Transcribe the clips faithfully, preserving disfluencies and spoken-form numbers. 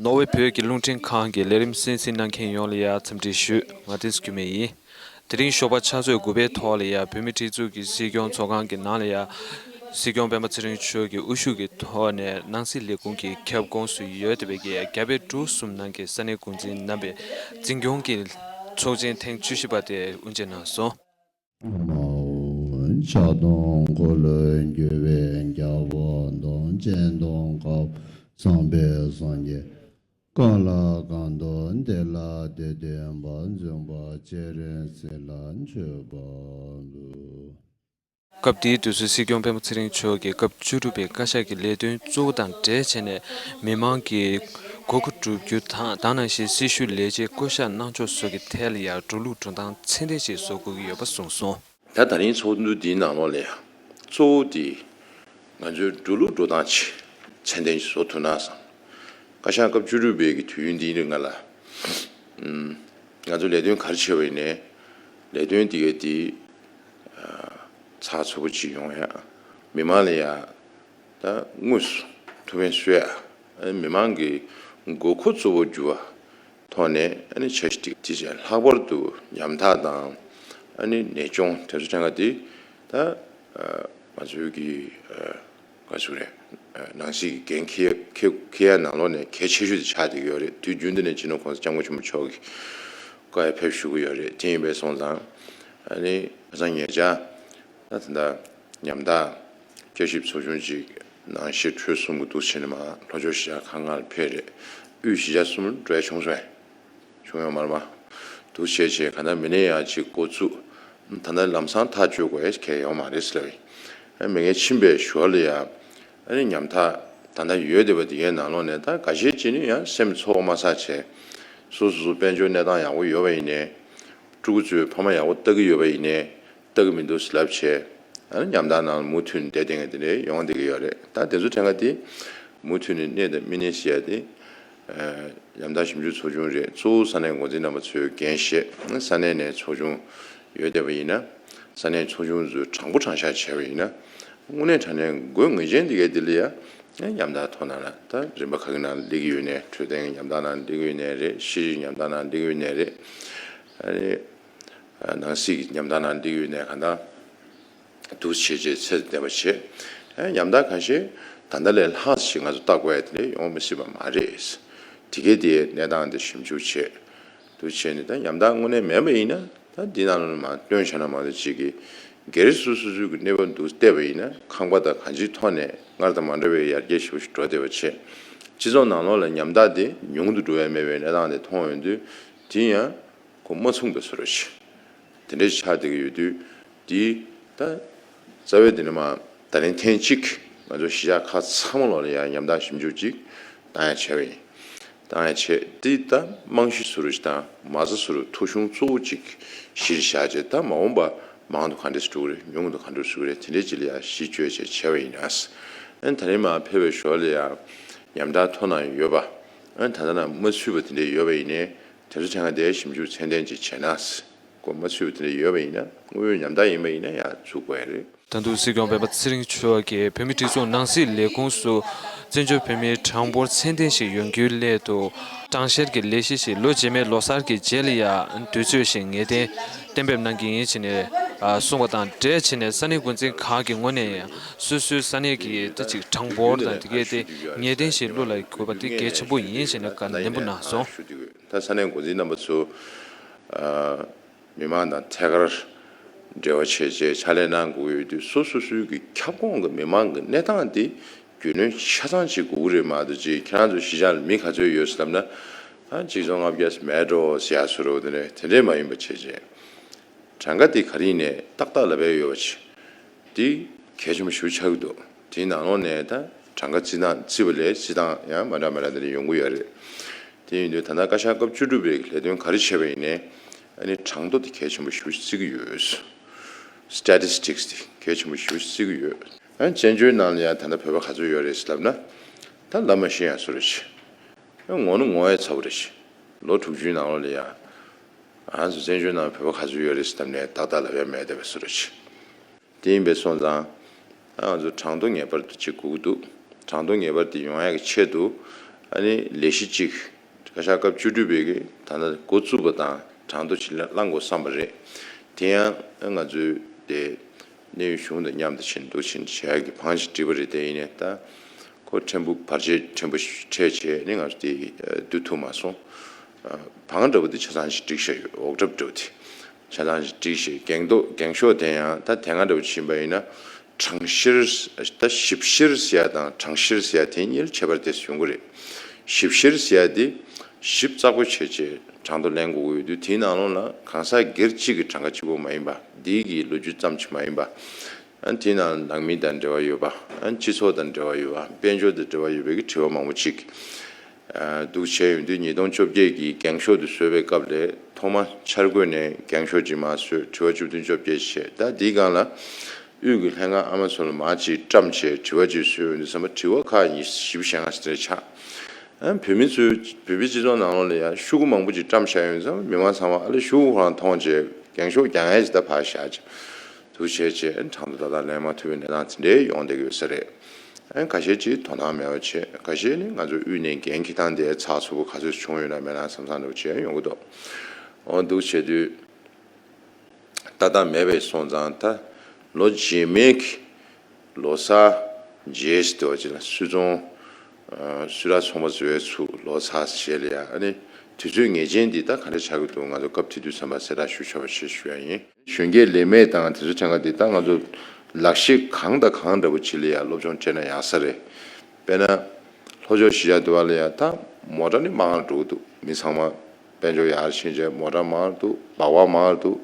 ནོར་ཝེ་བོད་ཀྱི་རླུང་འཕྲིན་ཁང་གི་ལས་རིམ་གསན་གཟིགས་གནང་མཁན་ཡོངས་ལ་ཡང་འཚམས་འདྲི་ཞུ། ང་བསྟན་འཛིན་འགྱུར་མེད་ཡིན། དེ་རིང་ཞོགས་པ་ཕྱག་ཚོད་དགུ་པའི་ཐོག་ལ་ཡང་བོད་མིའི་སྒྲིག་འཛུགས་ཀྱི་སྲིད་སྐྱོང་ཚོགས་ཁང་གི་ནང་ལ་ཡང་སྲིད་སྐྱོང་སྤེན་པ་ཚེ་རིང་མཆོག་གི་དབུ་བཞུགས་ཀྱི་ཐོག་ནས་ནང་སྲིད་ལས་ཁུངས་ཀྱི་ཁྱབ་ཁོངས་སུ་ཡོད་བསྡད་པའི་རྒྱ་བལ་འབྲུག་གསུམ་ནང་གི་ས་གནས་འགོ་འཛིན་རྣམ་པས་འཛིན་སྐྱོང་གི་ཚོགས་ཆེན་ཐེངས་བཅུ་བཞི་པ་དེ་དབུ་འབྱེད་གནང་སོང་། ཕྱག་སྟོང་འཁོར་ལོས་སྒྱུར་བའི་རྒྱལ་པོ་དང་། སྤྱན་སྟོང་དཀར་པོ་བཟང་པོའི་སངས་རྒྱས། གང་ལ་གང་འདུལ་དེ་ལ་དེ་སྟོན་པ། འཇུག་པ་སྤྱན་རས་གཟིགས་ལ་མཆོད་པ་འབུལ། སྐབས་དེའི་དུས་སུ་སྲིད་སྐྱོང་སྤེན་པ་ཚེ་རིང་མཆོག་གིས་སྐབས་བཅུ་དྲུག་པའི་བཀའ་ཤག་གི་ལས་དོན་གཙོ་བོ་དང་འབྲེལ་བྱས་ནས་མི་མང་གི་དགོས་མཁོ་བསྒྲུབ་རྒྱུ་དང་། དེ་ནང་བཞིན་སྲི་ཞུ་ལས་བྱེད་བསྐོ་གཞག་གནང་ཕྱོགས་སོགས་ཀྱི་ཐད་ལ་ཡང་འགྲོ་ལུགས་འགྲོ་སྟངས་ཚད་ལྡན་ཞིག་བཟོ་དགོས་ཀྱི་ཡོད་པ་གསུངས་སོང་། ད་ད་རིང་ཚོགས་འདུ་འདིའི་ནང་ལོགས་ལ་ཡང་གཙོ་བོ་དེ་ང་ཚོའི་འགྲོ་ལུགས་འགྲོ་སྟངས་ཅིག་ཚད་ལྡན་ཅིག་བཟོ་ཐུབ་ན་བསམ། བཀའ་ཤག་སྐབས་བཅུ་དྲུག་པའི་གི་དུས་ཡུན་འདིའི་རིང་ལ་ང་ཚོ་ལས་དོན་ག་རེ་བྱས་པ་ཡིན་ནའི་ལས་དོན་དེ་གའི་དེ་ཚགས་ཚུད་པོ་ཅིག་ཡོང་ཡ། མི་མང་ལ་ཡ་ད་དངོས་སུ་ཐུགས་ཕན་གསོས་ཡ། མི་མང་གི་དགོས་མཁོ་གཙོ་བོ་འགྲུབ་པ་ཐོག་ནས་ཨ་ནི་འཆར་གཞི་དེ་དེ་བྱས། ལྷག་པར་དུ་ཉམ་ཐག་དང་ཨ་ནི་ནད་སྐྱོང་དེ་ཚོ་ཐད་ཀ་དེ་ད་ང་ཚོའི་གི་ག་ཚོད་རེད། ནང་སྲིད་ཀྱི་འགན་འཁྱེར་འཁྱེར་འཁྱེར་ཡ་ནང་ལོགས་ནས་གལ་ཆེ་ཤོས་དེ་ཆགས་བསྡད་ཀྱི་ཡོད་རེད། དུས་རྒྱུན་དུ་ནས་སྤྱི་ནོར་༸གོང་ས་༸སྐྱབས་མགོན་ཆེན་པོ་མཆོག་གི་བཀའ་ཡང་ཕེབས་ཞུ་གི་ཡོད་རེད། དེ་ཡིན་པས་སོང་ཙང་ཨ་ནི་ཁ་སང་ཉེ་ཆར་ད་ད་ལྟ་ཉམ་ཐག་བསྐྱར་ཞིབ་ཚོགས་ཆུང་ཅིག་ནང་ཤེས་འཕྲོས་གསུམ་གྱི་འདུག་བྱས་ནས་མར་ལྷོ་ཕྱོགས་གཞིས་ཆགས་ཁག་ལྔ་ལ་ཕེབས་རེད། དབུས་གཞིས་ཆགས་གསུམ་ལ་འགྲོ་ཡ་བྱུང་སོང་། བྱུང་ཡོད་མ་རེད་པ། འདུག་བྱས་བྱས་ག་ད་མི་སྣ་ཡང་ཅིག་འགོ་བཙུགས། ད་ལྟ་ལམ་སང་ཐག་གཅོད་དགོས་ཡ་གལ་ཡོད་མ་རེད་ཟེར་ལབ་ཡིན། མི་ངན་ཕྱིན་པའི་ཞོར་ལ་ཡང་ཨ་ནི་ཉམ་ཐག་ད་ལྟ་ཡོད་བསྡད་པ་དེ་གའི་ནང་ལོགས་ནས་ད་འགའ་ཤས་ཅིག་ནི་ཡང་སེམས་ཚོར་བ་མ་ཟ་བྱས། སོ་སོ་སོ་དཔལ་འབྱོར་གནས་སྟངས་ཡག་པོ་ཡོད་པ་ཡིན་ནའི། ཕྲུ་གུ་ཚོའི་ཕ་མ་ཡག་པོ་ལྟ་གི་ཡོད་པ་ཡིན་ནའི། ལྟ་གི་མི་འདུག་ཟེར་ལབ་བྱས། ཨ་ནི་ཉམ་ཐག་ནང་ལ་མུ་མཐུད་ནས་བསྡད་བསྡད་མཁན་དེ་འདྲ་ཡོང་བསྡད་ཀྱི་ཡོད་རེད། ད་དེ་ཚོ་དྲན་ག་དེ་མུ་མཐུད་ནས་གནས་དང་མི་གནས་ཟེར་ཡ་དེ་ཉམ་ཐག་ཞིབ་འཇུག་ཚོགས་ཆུང་རེད། གཙོ་བོ་ས་གནས་འགོ་འཛིན་རྣམ་པ་ཚོའི་འགན་བཞེས། ས་གནས་ནས་ཚོགས་ཆུང་ཡོད་བསྡད་པ་ཡིན་ན། ས་གནས་ཚོགས་ཆུང་ཚོས་དྲང་པོ་དྲང་བཞག་བྱས་པ་ཡིན་ན། དངོས་གནས་དྲང་གནས་དགོས་ངེས་ཅན་དེ་གའི་དེ་ལ་ཡ་ཉམ་ཐག་ཐོག་ནང་ལ་ད་རིམ་པ་ཁག་གི་ནང་ལ་སླེབས་ཀྱི་ཡོད་ནའི། འཕྲོད་བསྟེན་གྱི་ཉམ་ཐག་ནང་སླེབས་ཀྱི་ཡོད་ནའི་རེད། ཤེས་རིག་ཉམ་ཐག་ནང་སླེབས་ཀྱི་ཡོད་ནའི་རེད། ཨ་ནི། ནང་སྲིད་ཀྱི་ཉམ་ཐག་ནང་འདི་ཡོད་ནས་གང་ལྟར་འདུག་བྱས་བྱས་ཚད་ལྡན་པ་བྱས། ཨ་ཉམ་ཐག་ཁ་ཤས་ད་ལྟ་ལས་ལྷག་ཞིག་ང་ཚོ་ལྟ་དགོས་ཡ་དེ་འདྲ་ཡོང་མི་སྲིད་པ་མ་རེད། དེ་གས་དེའི་གནས་སྟངས་དེ་ཞིབ་འཇུག་བྱས། འདུག་བྱས་ནས་ད་ཉམ་ཐག་དངོས་གནས་མེད་པ་ཡིན་ན། ད་འདི་ནང་ལ་མར་བཏོན་བཞག་ན་མ་གཏོགས་ཅིག་གི་སྒེར་སོ་སོ་སོའི་གི་གནས་བབ་འདུག་བལྟས་པ་ཡིན་ན། ཁང་པ་དང་གང་ཅིའི་ཐོག་ནས་སྔར་དང་མ་འདྲ་བའི་ཡར་རྒྱས་ཞེ་པོ་ཞིག་འགྲོ་བསྡད་པ་བྱས། སྤྱི་ཚོགས་ནང་ལོགས་ལ་ཉམ་ཐག་དེ་ཉུང་དུ་འགྲོ་ཡ་མེད་པའི་གནས་སྟངས་དེ་མཐོང་ཡོང་དུས། དེ་ཡང་ཁོ་མ་མཚུངས་པའི་བཟོ་འདྲ་ཞིག་དེ་འདྲ་ཞིག་ཆགས་བསྡད་ཀྱི་ཡོད་དུས། དེ་ད་རྩ་བའི་དེ་ནས་མར་ད་ལན་ཐེངས་གཅིག་ང་ཚོ་གཞིས་ཆགས་ཁག་ཚང་མ་ལོག་ལ་ཡང་ཉམ་ཐག་ཞིབ་འཇུག་ཅིག་བཏང་ཡ་བྱས་པ་ཡིན། བཏང་ཡ་བྱས། དེ་ད་རྨང་གཞི་བཟོ་འདྲ་ཞིག་དང་མ་རྩ་བཟོ་འདྲ་ཐོ་གཞུང་གཙོ་བོ་ཅིག་གཞི་བཞག་བྱས། ད་མ་འོངས་པ་མང་དུ་ག་འདྲས་སུ་འགྲོ་གི་རེད། ཉུང་དུ་ག་འདྲས་སུ་འགྲོ་གི་རེད། དེ་འདྲས་ཅིག་ལ་ཡང་གཞི་བཅོལ་བྱས་བྱས་པ་ཡིན་ན། ཨ་ནི་ད་ལན་མར་ཕེབས་པའི་ཞོར་ལ་ཡང་ཉམ་ཐག་ཐོག་ན་ཡོད་པ། ཨ་ནི་ད་ལྟ་ན་མ་ཚུད་པ་དེ་འདྲས་ཡོད་པ་ཡིན་ནའི། དེ་ཚོ་དྲན་ག་དེ་ཞིབ་འཇུག་ཚད་ལྡན་ཅིག་བྱས་ན། གོ་མ་ཚུད་པ་དེ་འདྲ་ཡོད་པ་ཡིན་ན། དངོས་ཡོད་ཉམ་ཐག་ཡིན་པ་ཡིན་ན་ཡང་བཙུགས་དགོས་ཡ་རེད། ད་དུང་སྲིད་སྐྱོང་སྤེན་པ་ཚེ་རིང་མཆོག་གིས་བོད་མིའི་སྒྲིག་འཛུགས་ནང་སྲིད་ལས་ཁུངས་སུ་བཙན་བྱོལ་བོད་མིའི་གྲངས་འབོར་ཚད་ལྡན་ཞིག་ཡོང་རྒྱུའི་སླད་དུ། གྲངས་བཤེར་གྱི་ལས་གཞི་ཞིག་ལོ་རྗེས་མའི་ལོ་གསར་གྱི་རྗེས་ལ་ཡང་དུས་ཚོད་ཞིག་ངེས་གཏན་གཏན་འབེབས་གནང་གི་ཡིན་ཞེས་ནས་གསུངས་པ་དང་འབྲེལ་བྱས་ནས། ས་གནས་འགོ་འཛིན་ཁག་གི་ངོས་ནས་ཡང་སོ་སོའི་ས་གནས་ཀྱི་ད་ཅིག་གྲངས་འབོར་དང་དེ་གས་དེ་ངེས་གཏན་ཞིག་བློ་ལ་འཁོར་བ་དེ་གལ་ཆེན་པོ་ཡིན་ཞེས་ནས་བཀའ་ནན་པོ་གནང་སོང་། ད་ས་གནས་འགོ་འཛིན་རྣམ་པ་ཚོ། ཨ། མི་མང་དང་ཐད་ཀར་འབྲེལ་བ་བྱས་བྱས་ཕྱག་ལས་གནང་དགོས་ཡོད་དུས། སོ་སོ་སོའི་གི་ཁྱབ་ཁོངས་ཀྱི་མི་མང་གི་གནས་སྟངས་དེ་རྒྱུས་ལོན་ཆ་ཚང་བྱེད་དགོས་ཀྱི་རེད་མ་གཏོགས། ཅིག་ཁྱེད་རང་ཚོ་གཞིས་ཆགས་ལ་མི་ག་ཚོད་ཡོད་ཟེར་ལབ་ན། ཨ། གཅིག་སྟོང་ལྔ་བརྒྱ་མེད་འགྲོ་ཟེར་ཡ་བཟོ་འདྲ་དེ་འདྲ་དེ་འདྲས་མ་ཡིན་པ་བྱས་བྱས། གྲངས་ཀ་དེ་ག་རེ་ཡིན་ནའི་ཏག་ཏག་ལབ་ཡ་ཡོད་པ་བྱས། དེ་གལ་ཆེན་པོ་ཞེ་པོ་ཆགས་ཀྱི་འདུག་དེའི་ནང་ལོགས་ནས་ད་གྲངས་ཀ་བརྩི་སྟངས་བརྩི་བ་ལས་བརྩི་སྟངས་ཡང་མ་འདྲ་མ་འདྲ་དེ་འདྲ་ཡོང་གི་ཡོད་རེད། དེ་ཡིན་དུས་ད་ལྟ་བཀའ་ཤག་སྐབས་བཅུ་དྲུག་པའི་ལས་དོན་ག་རེ་བྱས་པ་ཡིན་ནའི། ཨ་ནི་གྲངས་ཐོ་དེ་གལ་ཆེན་པོ་ཞེ་པོ་ཞིག་བརྩི་གི་ཡོད། སི་ཊེ་ཊི་སི་ཊིག་སི་དེ་གལ་ཆེན་པོ་ཞེ་པོ་ཞིག་བརྩི་གི་ཡོད། ཨ། བཙན་བྱོལ་ནང་ལ་ཡང་ད་ལྟ་བོད་པ་ག་ཚོད་ཡོད་རེད་ཟེར་ལབ་ན། ད་ལབ་མ་ཤེས་ཡ་བཟོ་འདྲ་ཞིག་ཨ། ངོ་ནི་ངོ་ཡ་ཚ་པོ་རེད་ཤག་ལོ་དྲུག་ཅུའི་ནང་ལོགས་ལ་ཡ། ང་ཚོ་བཙན་བྱོལ་ནང་བོད་པ་ག་ཚོད་ཡོད་རེད་ཟེར་ལབ་ནའི་ཏག་ཏག་ལབ་ཡ་མེད་བསྡད་པའི་བཟོ་འདྲ་ཞིག་དེ་ཡིན་པས་སོང་ཙང་། ཨ། ང་ཚོ་གྲངས་ཐོ་ངེས་པར་དུ་བྱེད་དགོས་ཀྱི་འདུག་གྲངས་ཐོ་ངེས་པར་དེ་ཡོང་ཡ་གི་ཆེད་དུ། ཨ་ནི་ལས་གཞི་གཅིག་བཀའ་ཤག་སྐབས་བཅུ་དྲུག་པའི་གི་ད་ལྟ་འགོ་བཙུགས་པ་དང་དྲང་དོ་ཞིག་ལ་བླང་དགོས་བསམ་པ་རེད། དེ་ཡང་ང་ཚོའི་དེ་གནས་ཡུལ་གཞུང་དང་མཉམ་དུ་ཕྱིན་འདུག་ཕྱིན་བྱ་གི་བང་ཞིག་བསྒྲིགས་པ་རེད། དེ་ཡིན་ནའི་ད་ཁོ་ཕྲན་བུ་བར་ཆད་ཕྲན་བུ་འཕྲད་བྱས་ནས་ང་ཚོ་དེ་བསྡུ་ཐུབ་མ་སོང་། བང་འདྲ་པོ་དེ་ཆ་ཚང་ཞིག་བསྒྲིགས་བཞག་ཡོད། འོག་གྲབས་འདྲ་པོ་དེ། ཆ་ཚང་ཞིག་བསྒྲིགས་ཤིག་འགེངས་ཐོག་འགེངས་ཤོག་དེ་ཡང་ད་དེ་སྔ་འདྲ་པོ་ཕྱིན་པ་ཡིན་ན་གྲངས་བཤེར། ད་ཞིབ་བཤེར་ཟེར་ཡ་དང་གྲངས་བཤེར་ཟེར་ཡ་དེ་གཉིས་ལ་ཁྱད་པར་དེ་ཡོང་གི་རེད། ཞིབ་བཤེར་ཟེར་ཡ་དེ་ཞིབ་ཚགས་པོ་བྱས་བྱས་གྲངས་ཐོ་ལེན་དགོས་ཀྱི་ཡོད་དུས་དེའི་ནང་ལོགས་ལ་གང་ཟག་སྒེར་གཅིག་གི་གྲངས་ཀ་གཅིག་པོ་མ་ཡིན་པ། འདི་གི་ལོ་རྒྱུས་ཙམ་ཞིག་མ་ཡིན་པ། ཨ་དེའི་ནང་ནང་མི་དང་འབྲེལ་བ་ཡོད་པ། ཨ་སྤྱི་ཚོགས་དང་འབྲེལ་བ་ཡོད་པ། དཔལ་འབྱོར་དང་འབྲེལ་བ་ཡོད་པའི་གི་དྲི་བ་མང་པོ་ཅིག་ཨ་འདུག་བྱས་ཡོང་དུས་ཉིས་སྟོང་བཅོ་བརྒྱད་ཀྱི་འགེངས་ཤོག་དེ་བཟོས་པའི་སྐབས་ལ་ཐོག་མ་འཆར་འགོད་ནས་འགེངས་ཤོག་ཅིག་མར་བཟོས། དྲི་བ་བཅུ་བདུན་བཅོ་བརྒྱད་བྱས། ད་འདིའི་སྒང་ལ་དབུས་ཀྱི་ལྷན་ཁང་ཨ་མ་ཚོ་ལ་མར་ཅིག་བཀྲམ་བྱས་དྲི་བ་ཅིག་བཟོས་ཡོང་དུས་ཙམ་པ་དྲི་བ་ཁག་ཉི་ཤུ་བཞི་ལྔ་ཞིག་དེ་འདྲ་ཆགས། ཨ་བོད་མི་ཚོའི་བོད་པའི་སྤྱི་ཚོགས་ནང་ལོགས་ལ་ཡང་ཤོག་གུ་མང་པོ་ཅིག་བཀྲམ་བཞག་ཡོང་དུས་ཙམ་པ་མི་མང་ཚང་མ་ཨ་ལེ་ཤོག་གུ་ཁོ་རང་མཐོང་བྱས་འགེངས་ཤོག་རྒྱག་ཡས་ཅིག་ད་ཕར་བཞག་ཅིག་འདུག་བྱས་བྱས་གྲངས་ཐོ་ཏག་ཏག་ལེན་མ་ཐུབ་པའི་གནས་སྟངས་དེ་འདྲའི་ཡོང་བསྡད་ཀྱི་ཡོད་ས་རེད། ཨ་ཁ་ཤས་ཅིག་དོ་སྣང་མེད་པ་བྱས། ཁ་ཤས་ནི་ང་ཚོ་དབུས་ནས་འགན་འཁྱེར་སྟངས་དེ་ཚགས་ཚུད་པོ་ག་ཚོད་བྱུང་ཡོད་ན་མེད་ན་བསམ་བསམ་འདྲ་བོ་བྱས་ཡོང་གི་འདུག་འོ་འདུག་བྱས་དུས་ཏག་ཏག་མེད་པའི་སོང་ཙང་ད་ལོ་རྗེས་མའི་གི་ལོ་གསར་རྗེས་སུ་དེ་བ་ཅིག་ལ་སུད་ཚོང་ཨ་སུད་ཊར་ཚོང་པ་ཚོའི་ཚུར་ལོ་གསར་བྱས་ལ་ཡ། ཨ་ནི་དུས་ཚོད་ངེས་ཅན་འདི་ད་ག་འདྲ་ཆགས་ཀྱི་འདུག་ང་ཚོ་སྐབས་དེ་དུས་ཙམ་པ་གསལ་བསྒྲགས་ཞུ་ཆོག་པ་ཞེས་ཞུ་ཡ་ཡིན། གཞོན་སྐྱེས་ལས་མེད་དང་དེ་ཚོ་ཐད་ཀ་འདི་ད་ང་ཚོ་ལག་ཤེས་གང་དང་གང་འདྲ་པོ་ཅིག་ལ་ཡ་སློབ་སྦྱོང་སྤྲད་ན་ཡག་ས་རེད། དཔེར་ན་ལྷོ་ཕྱོགས་གཞིས་ཆགས་དུ་བ་ལ་ཡ་ད་མོ་ཊ་ནི་མང་རུ་འགྲོ་གི་འདུག་མི་ཚང་མ་དཔལ་འབྱོར་ཡར་ཕྱིན་བྱས་མོ་ཊ་མང་རུ་འདུག་སྦག་སྦག་མང་རུ་འདུག་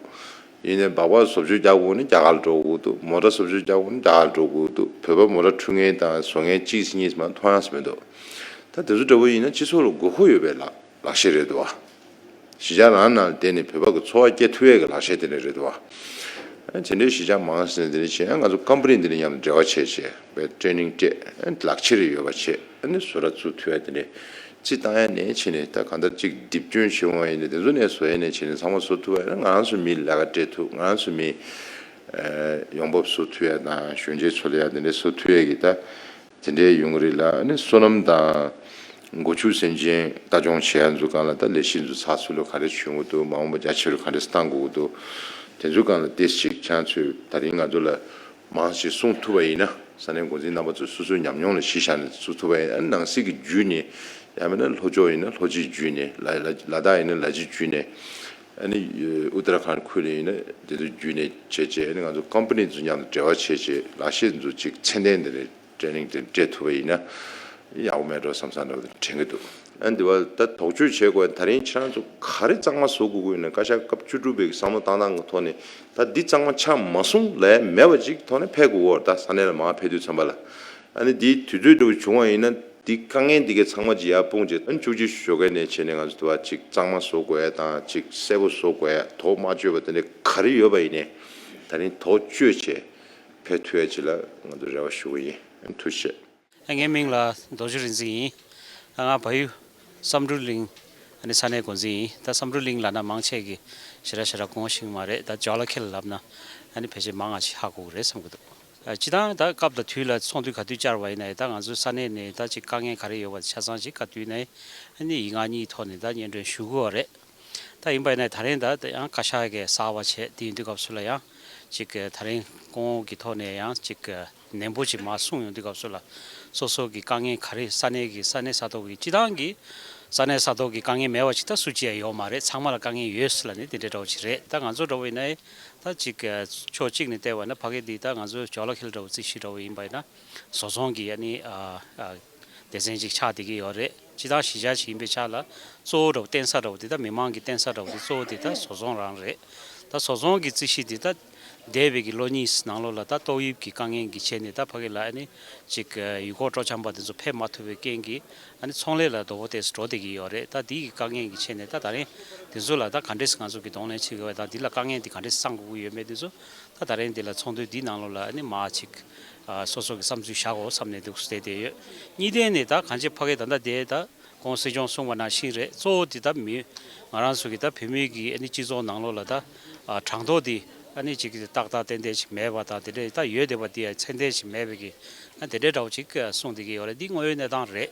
ཡིན་ནའི་སྦག་སྦག་བཟོ་བཅོས་རྒྱག་དགོས་ན་རྒྱ་གར་ལ་འགྲོ་དགོས་འདུག་མོ་ཊ་བཟོ་བཅོས་རྒྱག་དགོས་ན་རྒྱ་གར་ལ་འགྲོ་དགོས་འདུག་བོད་པ་མོ་ཊ་འཁྲུད་མཁན་དང་བཟོ་མཁན་གཅིག་གཉིས་མ་མཐོང་ཡ་ཟེར་མི་འདུག་ད་དེ་ཚོ་འདྲ་པོ་ཡིན་ན་སྤྱི་ཚོགས་ལ་དགོས་མཁོ་ཡོད་པའི་ལག་ལག་ཤེས་རེད་འདུག་བ། གཞིས་ཆགས་རང་ནང་བསྡད་ནས་བོད་པ་གི་འཚོ་བ་སྐྱེལ་ཐུབ་ཡས་ཀྱི་ལག་ཤེས་དེ་འདྲ་རེད་འདུག་བ། ཨ་དེ་འདྲའི་གཞིས་ཆགས་མང་ཙམ་དེ་འདྲ་བྱས་ཡང་ང་ཚོ་ཀམ་པ་ནི་འདི་འདྲ་མཉམ་དུ་འབྲེལ་བ་བྱས་བྱས་བའི་ཊེ་རེ་ནིང་སྤྲད། ཨ་ལག་ཁྱེར་ཡོད་པ་བྱས། ཨ་ནི་བཟོ་གྲྭ་བཙུགས་ཐུབ་ཡ་དེ་འདྲ་རྩིས་བཏང་ཡ་ནས་བྱས་ནས་ད་གང་ལྟར་ཅིག་སྒྲིབ་སྐྱོན་བྱེད་འོང་བ་ཡིན་ན་དེ་ཚོ་ནས་བཟོ་ཡ་ནས་བྱས་ནས་ཚང་མ་བཟོ་ཐུབ་པ་ཡིན་ན་ང་རང་ཚོ་མི་ལས་ཀ་སྤྲད་ཐུབ། ང་རང་ཚོ་མི་ཨ་ཡོང་འབབ་བཟོ་ཐུབ་ཡ་དང་གཞོན་སྐྱེས་ཚོ་ལ་ཡ་དེ་འདྲ་བཟོ་ཐུབ་ཡ་གི་ད། དེ་འདྲའི་ཡོང་གི་རེད་ལ། ཨ་ནི་སོ་ནམ་དང་སྒོ་ཕྱུགས་སེམས་ཅན་ལྟ་སྐྱོང་བྱེད་ཡ་ཚོའི་སྒང་ལ་ད་ལས་གཞི་ཚོ་ཚགས་ཚུད་ལ་ག་རེ་བྱུང་གི་འདུག་མ་འོངས་པ་རྒྱ་ཆེ་རུ་ག་འདྲ་བཏང་དགོས་ཀྱི་འདུག་དེ་ཚོའི་སྒང་ལ་ཏོག་ཙམ་ཅིག་ཁྱེད་ཚོས་ད་རིང་ང་ཚོ་ལ་མང་ཞིག་གསུང་ཐུབ་པ་ཡིན་ན། ས་གནས་འགོ་འཛིན་རྣམ་པ་ཚོས་སོ་སོའི་ཉམས་མྱོང་ལ་གཞི་བཞག་ནས་གསུང་ཐུབ་པ་ཡིན་ན། ཨ་ནི་ནང་སྲིད་ཀྱི་བརྒྱུད་ནས། ཡང་མིན་ན་ལྷོ་ཕྱོགས་ཡིན་ན་ལྷོ་སྤྱི་བརྒྱུད་ནས། ལ་ལ་ལ་དྭགས་ཡིན་ན་ལ་སྤྱི་བརྒྱུད་ནས། ཨ་ནི་ཨུ་ཏར་ཁཱན་ཁུལ་ལ་ཡིན་ན་དེ་ཚོ་བརྒྱུད་ནས་བྱས་བྱས། ཨ་ནི་ང་ཚོ་ཀམ་པ་ནི་ཚོ་མཉམ་དུ་འབྲེལ་བ་བྱས་བྱས་ལག་ཤེས་ཚོ་ཅིག་ཚད་ལྡན་དེ་འདྲའི་ཊེ་རེ་ནིང་དེ་སྤྲད་ཐུབ་པ་ཡིན་ན་ཡག་པོ་མེད་འགྲོ་བསམ་བསམ་འདྲ་བོ་དྲན་གྱི་འདུག་ཨ་འདི་བ་ད་དོགས་གཅོད་བྱེད་དགོས། ད་རིང་ཁྱེད་རང་ཚོ་ག་རེ་གཙང་མ་བཟོ་དགོས་ཀྱི་ཡོད་ན། བཀའ་ཤག་སྐབས་བཅུ་དྲུག་པའི་བསམ་བློ་བཏང་སྟངས་ཀྱི་ཐོག་ནས་ད་འདི་གཙང་མ་ཆགས་མ་སོང་ལས་མེད་པ་ཅིག་ཐོག་ནས་ཕེབས་དགོས་ཀྱི་ཡོད་རེད། ད་ས་གནས་ལ་མར་ཕེབས་དུས་ཙམ་པ་ལ། ཨ་ནི་འདི་དུས་ཚོད་འདྲ་བོ་བྱུང་བ་ཡིན་ན་འདི་དཀའ་ངལ་འདི་གའི་ཚང་མ་ཅིག་ཡར་སྤུངས་བྱས། ཨ་ནི་བཅུ་གཅིག་ཞོགས་ཀས་ནས་བྱས་ནས་ང་ཚོ་འདི་བ་ཅིག་གཙང་མ་བཟོ་དགོས་ཡ་དང་ཅིག་གསལ་པོ་བཟོ་དགོས་ཡ། དོགས་མ་གཅོད་པ་དེ་འདྲ་ག་རེ་ཡོད་པ་ཡིན་ནའི་ད་རིང་དོགས་གཅོད་བྱས་ཕེབས་ཐུབ་ཡ་ཅིག་ལ་ང་ཚོ་རེ་བ་ཞུ་གི་ཡིན། ཨ་ནི་ཐུགས་རྗེ་ཆེ། ངའི་མིང་ལ་རྡོ་རྗེ་རིག་འཛིན་ཡིན། ད་ང་བལ་ཡུལ་བསམ་གྲུབ་གླིང་ཨ་ནི་ས་གནས་འགོ་འཛིན་ཡིན། ད་བསམ་གྲུབ་གླིང་ལབ་ན་མང་ཆེ་གིས་ཞེ་དྲག་ཞེ་དྲག་དགོངས་ཤེས་ཀྱི་མ་རེད། ད་ཇོ་ལ་ཁེལ་ལབ་ན་ཨ་ནི་ཕལ་ཆེར་མང་ང་ཞིག་ཧ་གོ་གི་རེད་བསམ་གྱི་འདུག་ཨ་སྤྱིར་བཏང་ད་སྐབས་དང་དུས་ལ་ཚོགས་འདུ་ག་དུས་བཅར་བ་ཡིན་ན་ཡང་ད་ང་ཚོའི་ས་གནས་ནས་ད་ཅིག་དཀའ་ངལ་ག་རེ་ཡོད་པ་ཆ་ཚང་ཞིག་ག་དུས་ནས་ཨ་ནི་ཡིག་ངག་གཉིས་ཐོག་ནས་ད་སྙན་སྒྲོན་ཞུ་དགོས་པ་རེད། ད་ཡིན་པ་ཡིན་ན་ད་རིང་ད་ཡང་བཀའ་ཤག་གིས་གསར་པ་བྱས་དེ་ཡིན་དུས་སྐབས་སུ་ལ་ཡང་ཅིག་ད་རིང་སྐུ་ངོ་གི་ཐོག་ནས་ཡང་ཅིག་ནན་པོ་ཅིག་མར་གསུངས་ཡོང་དུས་སྐབས་སུ་ལ་སོ་སོ་གི་དཀའ་ངལ་ག་རེ་ས་གནས་ཀྱི་ས་གནས་ས་ཐོག་གི་སྤྱི་བཏང་གི་ས་གནས་ས་ཐོག་གི་དཀའ་ངལ་མེད་པ་ཅིག་ད་སུ་གཅིག་ཡང་ཡོད་མ་རེད། ཚང་མ་ལ་དཀའ་ངལ་ཡོད་ཟེར་ལབ་ནས་དེ་འདྲ་འདྲ་བོ་ཅིག་རེད། ད་ང་ཚོ་འདྲ་བོ་ཡིན་ན་ད་ཅིག་ཕྱོགས་གཅིག་ནས་བལྟས་པ་ན་ཕ་གི་འདི་ད་ང་ཚོ་ཇོ་ལ་ཁེལ་འདྲ་བོ་རྩིས་གཞི་འདྲ་བོ་ཡིན་པ་ཡིན་ན་བཟོ་ཚོང་གི་ཨ་ནི་ཨ་ཨ་སྡེ་ཚན་ཅིག་ཆགས་བསྡད་ཀྱི་ཡོད་རེད། སྤྱིར་བཏང་གཞིས་ཆགས་ཤིག་ཡིན་པའི་ཆ་ལ་གཙོ་བོ་འདྲ་བོ་བརྟེན་ས་འདྲ་བོ་དེ་ད་མི་མང་གི་བརྟེན་ས་འདྲ་བོ་དེ་གཙོ་བོ་དེ་ད་བཟོ་ཚོང་རང་རེད། ད་བཟོ་ཚོང་གི་རྩིས་གཞི་དེ་ད་འདས་པའི་གི་ལོ་གཉིས་ནང་ལོགས་ལ་ད་ཏོག་དབྱིབས་ཀྱི་དཀའ་ངལ་གྱི་ཆེད་ནས་ད་ཕ་གི་ལ་ཨ་ནི་ཅིག་ཡུལ་སྐོར་སྤྲོ་འཆམ་པ་དེ་ཚོ་ཕེབས་མ་ཐུབ་པའི་རྐྱེན་གྱིས་ཨ་ནི་ཚོང་ལས་ལ་དོ་ཕོག་ཏོག་ཙམ་འགྲོ་བསྡད་ཀྱི་ཡོད་རེད། ད་དེ་གི་དཀའ་ངལ་གྱི་ཆེད་ནས་ད་ད་རིང་དེ་ཚོ་ལ་ད་ག་འདྲས་ང་ཚོ་གི་གདོང་ལེན་བྱེད་དགོས་པ་དང་དེ་ལ་དཀའ་ངལ་དེ་ག་འདྲས་སེལ་དགོས་ཀྱི་ཡོད་མེད་དེ་ཚོ་ད་ད་རིང་འདི་ལ་ཚོགས་འདུ་འདིའི་ནང་ལོགས་ལ་ཨ་ནི་མར་ཅིག་ཨ་སོ་སོ་གི་བསམ་ཚུལ་བཞག་དགོས་བསམ་ནས་འདུག་བསྡད་བསྡད་ཡོད། གཉིས་ལྡན་ནས་ད་གང་ཅི་ཕ་གི་ད་ལྟ་དེ་ད་ཁོང་སྲིད་སྐྱོང་གསུངས་པ་ནང་བཞིན་རེད། གཙོ་བོ་དེ་ད་མི་ང་རང་ཚོ་གི་ད་བོད་མི་གི་ཨ་ནི་སྤྱི་ཚོགས་ནང་ལོགས་ལ་ད་ཨ་གྲངས་ཐོ་དེ་ཨ་ནི་ཅིག་ཏག་ཏག་ཏན་ཏན་ཞིག་མེད་པ་དང་དེ་འདྲའི་ད་ཡོད་བསྡད་པ་དེ་ཡང་ཚད་ལྡན་ཞིག་མེད་པའི་གི་ ཨ་དེ་འདྲའི་འདྲ་བོ་ཅིག་གསུངས་བསྡད་ཀྱི་ཡོད་རེད། འདི་དངོས་ཡོད་གནས་སྟངས་རེད།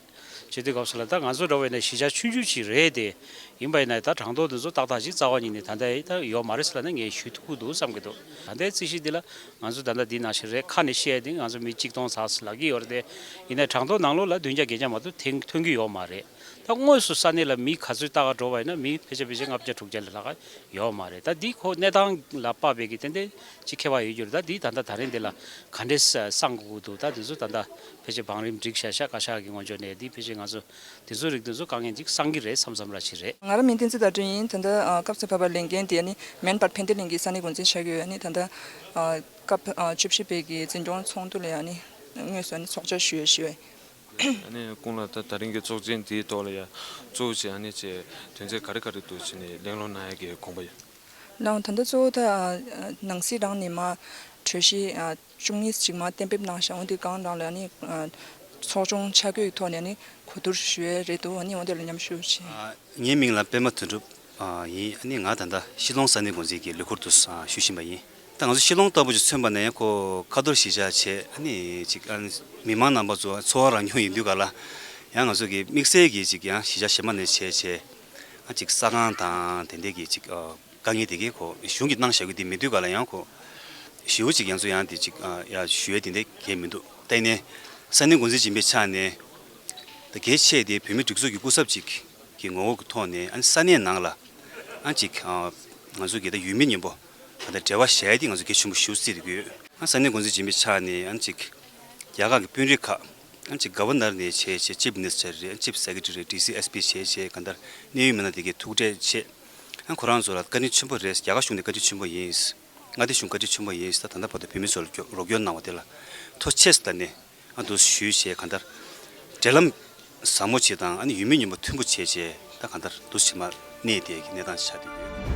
བྱེད་དུས་སྐབས་སུ་ལ་ད་ང་ཚོ་འདྲ་བོ་ཡིན་ན་གཞིས་ཆགས་ཆུང་ཆུང་ཅིག་རེད་དེ། ཡིན་པ་ཡིན་ན་ད་གྲངས་ཐོ་འདི་ཚོ་ཏག་ཏག་ཅིག་རྩ་བ་ཉིད་ནས་ད་ལྟ་ད་ཡོད་མ་རེད་ཟེར་ལབ་ན་ངས་ཞུ་ཐུབ་ཀྱི་འདུག་བསམ་གྱི་འདུག་ད་ལྟའི་རྩིས་གཞི་འདི་ལ་ང་ཚོ་ད་ལྟ་འདི་ནང་བཞིན་རེད། ཁ་ནས་བཤད་ཡ་འདི་ང་ཚོ་མི་གཅིག་སྟོང་ཙམ་ལབ་ཀྱི་ཡོད་རེད་དེ། ཡིན་ན་གྲངས་ཐོ་ནང་ལོགས་ལ་བདུན་བརྒྱ་བརྒྱད་བརྒྱ་མ་གཏོགས་ཐོན་ཐོན་གྱི་ཡོད་མ་རེད། ད་དངོས་སུ་ས་གནས་ལ་མི་ག་ཚོད་ལྟ་ག་འགྲོ་བ་ཡིན་ན་མི་ཕལ་ཆེར་ཕལ་ཆེར་ལྔ་བརྒྱ་དྲུག་བརྒྱ་ལས་ལྷག་ག་ཡོད་མ་རེད། ད་འདི་ཁོ་གནས་སྟངས་ལ་དཔག་པའི་གི་ཏན་ཏན་ཅིག་ཁྱད་པར་ཡོད་རྒྱུ་རེད། ད་འདི་ད་ལྟ་ད་རིང་འདི་ལ་ག་འདྲས་བསང་དགོས་ཀྱི་འདུག་ད་འདི་ཚོ་ད་ལྟ་ཕལ་ཆེར་བང་རིམ་སྒྲིག་བཞག་ཤག་བཀའ་ཤག་གི་ངོས་ཕྱོགས་ནས། འདི་ཕལ་ཆེར་ང་ཚོ་འདི་ཚོ་རིགས་འདི་ཚོ་དཀའ་ངལ་ཅིག་སང་གི་རེད་བསམ་བསམ་ར་ཞིག་རེད། ང་རང་མིང་བསྟན་འཛིན་ཟླ་སྒྲོན་ཡིན། ད་ལྟ་ཨ་སྐབས་སུ་བབས་པའི་ལས་འགན་དེ་ནི་མེན་པར་ཕན་བདེ་གླིང་གི་ས་གནས་འགོ་འཛིན་ཆགས་ཀྱི་ཡོད། ཨ་ནི་ད་ལྟ་ཨ་སྐབས་ཨ་བཅུ་བཞི་པའི་གི་འཛིན་སྐྱོང་ཚོགས་འདུ་ལ་ཡང་ནི་དངོས་སུ་ཨ་ནི་ཚོགས་བཅར་ཞུ་ཡ་ཞུ་ཡ། ཨ་ནི་སྐུ་ངོ་ལགས། ད་ད་རིང་གི་ཚོགས་ཆེན་འདིའི་ཐོག་ལ་ཡང་གཙོ་བོ་བྱས་ཨ་ནི་བྱས་དོན་ཚན་ག་རེ་ག་རེ་འདུག་བྱས་ནས་གླེང་སློང་གནང་ཡ་གི་དགོངས་པ་ཡོད། ལགས། ད་ལྟ་གཙོ་བོ་ད་ཨ་ནང་སྲིད་རང་ནས་མ་གྲོས་གཞི་ཨ་བཅུ་གཉིས་ཅིག་མ་གཏན་འབེབས་གནང་བཞག་འོ་འདི་གང་རང་ལ་ནི་ཨ་ཚོགས་ཆུང་ཆ་བགོས་ཀྱི་ཐོག་ནས་ནི་གོ་བསྡུར་ཞུ་ཡས་རེད་འདུག་ཨ་ནི་འོ་འདི་ལ་མཉམ་ཞུགས་བྱས། ཨ་ངའི་མིང་ལ་པད་མ་དོན་གྲུབ་ཨ་ཡིན། ཨ་ནི་ང་ད་ལྟ་ཤི་ལོང་ས་གནས་འགོ་འཛིན་གྱི་ལས་ཁུར་དུ་ཨ་ཞུ་བཞིན་པ་ཡིན། ད་ང་ཚོ་ཤི་ལོང་ལྟ་བུ་ཅིག་མཚོན་པ་ན་ཡང་ཁོ་ཁ་ཐོར་གཞིས་ཆགས་བྱས། ཨ་ནི་ཅིག་ཨ་ནི་མི་མང་རྣམ་པ་ཚོ་འཚོ་བ་རང་སྐྱོང་ཡིན་དུས་ག་ལ་ཡང་ང་ཚོ་གི་དམིགས་བསལ་གྱི་ཅིག་ཡང་གཞིས་ཆགས་གཞན་པ་ནས་བྱས་བྱས་ཨ་ཅིག་ས་ཁང་དང་དེ་འདྲས་ཀྱི་ཅིག་ཨ། དཀའ་ངལ་དེ་གའི་ཁོ་གཞུང་གིས་གནང་བཞག་གི་དེ་མེད་དུས་ག་ལ་ཡང་ཁོ་ཞེ་པོ་ཅིག་ཡང་ཚོ་ཡང་དེ་ཅིག་ཨ་ཡ་ཞུ་ཡས་དེ་འདྲ་གང་ཡང་མི་འདུག་ད་ཡིན་ནའི་ས་གནས་འགོ་འཛིན་ཡིན་པའི་ཆ་ནས་ད་གལ་ཆེ་དེ་བོད་མི་སྒྲིག་འཛུགས་ཀྱི་སྐུ་ཚབ་ཅིག་གི་ངོ་བོ་གི་ཐོག་ནས་ཨ་ནི་ས་གནས་ནང་ལ་ཨ་ཅིག་ཨ་ང་ཚོ་གི་ད་ཡུལ་མི་མཉམ་པོ་ག་ད་འབྲེལ་བ་བྱས་ཏེ་ང་ཚོ་གལ་ཆེན་པོ་ཞེ་པོ་བརྩི་དགོས། ཨ་ས་གནས་འགོ་འཛིན་ཡིན་པའི་ཆ་ནས་ཨ་ཅིག་རྒྱ་གར་གྱི་དཔོན་རིགས་ཁག་ཨ་ཅིག་ག་བ་ནར་ནས་བྱས་བྱས་ཅིབ་མི་ནི་སི་ཊར་རེད། ཅིབ་སེ་ཀེ་ཊ་རི་རེད། ཌི་སི་ཨེས་པི་བྱས་བྱས་ག་ད་གནད་ཡོད་མི་སྣ་དེ་གའི་ཐུག་འཕྲད་བྱས། ཨ་ཁོ་རང་ཚོ་ལ་བཀའ་དྲིན་ཆེན་པོ་རེད། རྒྱ་གར་གཞུང་ནས་བཀའ་དྲིན་ཆེན་པོ་ཡིན། མངའ་སྡེ་གཞུང་བཀའ་དྲིན་ཆེན་པོ་ཡིན། ད་ད་ལྟ་བར་དུ་བོད་མི་ཚོ་ལ་རོགས་སྐྱོར་གནང་བ་དེ་ལ་ཐུགས་རྗེ་ཆེ་ཟེར། ད་ནི་ཨ་འདུག་ཞུས་བྱས་གང་ལྟར་འབྲེལ་ལམ་ཟབ་མོ་བྱེད་དང་ཨ་ནི་ཡུལ་མི་མཉམ་པོ་མཐུན་པོ་བྱས་བྱས་ད་གང་ལྟར་འདུག་ཕྱི་མར་གནས་བསྡད་ཀྱི་གནས་སྟངས་ཆགས་བསྡད་ཡོད།